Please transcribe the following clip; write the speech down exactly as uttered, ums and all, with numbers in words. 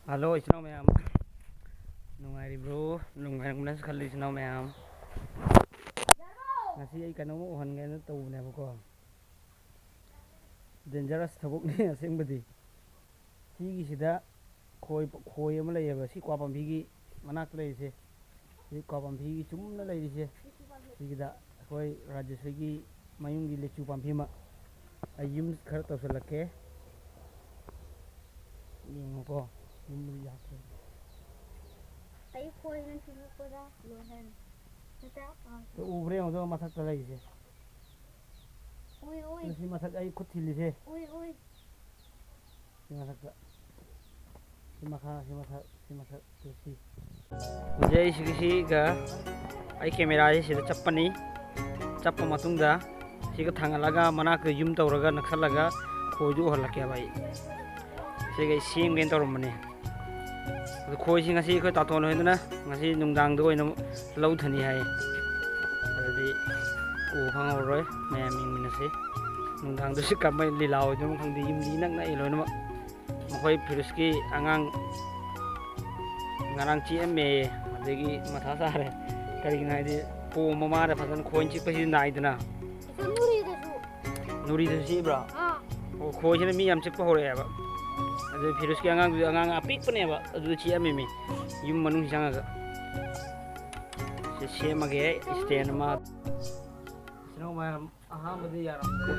Hello, ꯏꯆꯤꯟ ꯏꯅꯥꯎ ꯃꯌꯥꯝ, ꯅꯨꯡꯉꯥꯏꯔꯤꯕ꯭ꯔꯣ? ꯅꯨꯡꯉꯥꯏꯔꯝꯒꯅꯤꯁꯨ ꯈꯜꯂꯤ, ꯏꯆꯤꯟ ꯏꯅꯥꯎ ꯃꯌꯥꯝ꯫ ꯉꯁꯤ ꯑꯩ ꯀꯩꯅꯣꯝꯃ ꯎꯍꯟꯒꯦꯅ ꯇꯧꯕꯅꯦꯕꯀꯣ꯫ Dangerous ꯊꯕꯛꯅꯤ ꯑꯁꯦꯡꯕꯗꯤ꯫ ꯁꯤꯒꯤꯁꯤꯗ ꯈꯣꯏ, ꯈꯣꯏ ꯑꯃ ꯂꯩꯌꯦꯕ, ꯁꯤ ꯀ꯭ꯋꯥ ꯄꯥꯝꯕꯤꯒꯤ ꯃꯅꯥꯛꯇ ꯂꯩꯔꯤꯁꯦ꯫ ꯁꯤ ꯀ꯭ꯋꯥ ꯄꯥꯝꯕꯤꯒꯤ ꯆꯨꯝꯅ ꯂꯩꯔꯤꯁꯦ꯫ ꯁꯤꯒꯤꯗ ꯑꯩꯈꯣꯏ ꯔꯥꯖꯦꯁꯣꯔꯤꯒꯤ ꯃꯌꯨꯝꯒꯤ ꯂꯤꯆꯨ ꯄꯥꯝꯕꯤ ꯑꯃ꯫ ꯑꯩ ꯌꯨꯝ ꯈꯔ ꯇꯧꯁꯜꯂꯛꯀꯦ꯫ ꯌꯦꯡꯉꯨꯀꯣ, ꯌꯨꯝꯕꯨꯗꯤ ꯌꯥꯗ꯭ꯔꯦ꯫ ꯑꯩ ꯈꯣꯏꯅ ꯆꯤꯡꯉꯛꯄꯗ ꯂꯣꯏꯍꯟ-, ꯅꯠꯇꯦ, ꯑꯥ꯫ ꯎꯕ꯭ꯔꯥ ꯌꯦꯡꯉꯨꯗꯣ, ꯃꯊꯛꯇ ꯂꯩꯔꯤꯁꯦ꯫ ꯎꯏ, ꯎꯏ꯫ ꯁꯤ ꯃꯊꯛ ꯑꯩ ꯈꯨꯠ ꯊꯤꯜꯂꯤꯁꯦ꯫ ꯎꯏ, ꯎꯏ꯫ ꯁꯤ ꯃꯊꯛꯇ꯫ ꯁꯤ ꯃꯈꯥ, ꯁꯤ ꯃꯊꯛ, ꯁꯤ ꯃꯊꯛ, ꯁꯤ, ꯁꯤ꯫ ꯍꯧꯖꯤꯛ ꯑꯩ ꯁꯤꯒꯤ, ꯁꯤꯒ ꯑꯩ cameraꯁꯤ ꯁꯤꯗ ꯆꯞꯄꯅꯤ꯫ ꯆꯞꯄ ꯃꯇꯨꯡꯗ ꯁꯤꯒ ꯊꯥꯡꯒꯠꯂꯒ ꯃꯅꯥꯛꯇ ꯌꯨꯝ ꯇꯧꯔꯒ ꯅꯛꯁꯜꯂꯒ ꯈꯣꯏꯗꯨ ꯎꯍꯜꯂꯛꯀꯦꯕ ꯑꯩ꯫ ꯁꯤꯒ ꯑꯩ ꯁꯦꯝꯒꯦꯅ ꯇꯧꯔꯝꯕꯅꯦ꯫ ꯑꯗꯨ ꯈꯣꯏꯁꯤ ꯉꯁꯤ ꯑꯩꯈꯣꯏ ꯇꯥꯇꯣꯟ ꯍꯣꯏꯗꯅ ꯉꯁꯤ ꯅꯨꯡꯗꯥꯡꯗ ꯑꯣꯏꯅ ꯂꯧꯊꯅꯤ ꯍꯥꯏ꯫ ꯑꯗꯨꯗꯤ ꯎꯕ ꯐꯪꯍꯧꯔꯣꯏ, ꯃꯌꯥꯝ ꯌꯦꯡꯃꯤꯟꯅꯁꯤ꯫ ꯅꯨꯡꯗꯥꯡꯗꯁꯨ ꯀꯃꯥꯏ ꯂꯤꯂꯥ ꯑꯣꯏꯗꯣꯏꯅꯣ ꯈꯪꯗꯦ, ꯌꯨꯝꯗꯤ ꯏꯅꯛ ꯅꯛꯏ ꯂꯣꯏꯅꯃꯛ꯫ ꯃꯈꯣꯏ ꯐꯤꯔꯨꯁꯀꯤ ꯑꯉꯥꯡ ꯉꯔꯥꯡ ꯆꯤꯛꯑꯝꯃꯦ, ꯑꯗꯒꯤ ꯃꯊꯥ ꯁꯥꯔꯦ꯫ ꯀꯔꯤꯒꯤꯅꯣ ꯍꯥꯏꯗꯤ ꯄꯣꯝꯕ ꯃꯥꯗ ꯐꯖꯅ ꯈꯣꯏꯅ ꯆꯤꯛꯄꯁꯤꯗꯤ ꯅꯥꯏꯗꯅ꯫ ꯅꯨꯔꯤꯗꯁꯨ꯫ ꯅꯨꯔꯤꯗꯁꯨ ꯆꯤꯛꯏꯕ꯭ꯔꯣ? ꯑꯥ꯫ ꯑꯣ, ꯈꯣꯏꯁꯤꯅ ꯃꯤ ꯌꯥꯝ ꯆꯤꯛꯄ ꯍꯧꯔꯛꯑꯦꯕ꯫ ꯑꯗꯨ ꯐꯤꯔꯨꯁꯀꯤ ꯑꯉꯥꯡꯗꯨꯗꯤ ꯑꯉꯥꯡ ꯑꯄꯤꯛꯄꯅꯦꯕ, ꯑꯗꯨꯗ ꯆꯤꯛꯑꯝꯃꯤꯃꯤ ꯌꯨꯝ ꯃꯅꯨꯡ ꯆꯪꯉꯒ꯫ ꯁꯤ ꯁꯦꯝꯃꯒꯦ, stand ꯑꯃ꯫ ꯏꯆꯤꯟ ꯏꯅꯥꯎ ꯃꯌꯥꯝ, ꯑꯍꯥꯟꯕꯗꯤ ꯌꯥꯔꯝꯗ꯭ꯔꯦ꯫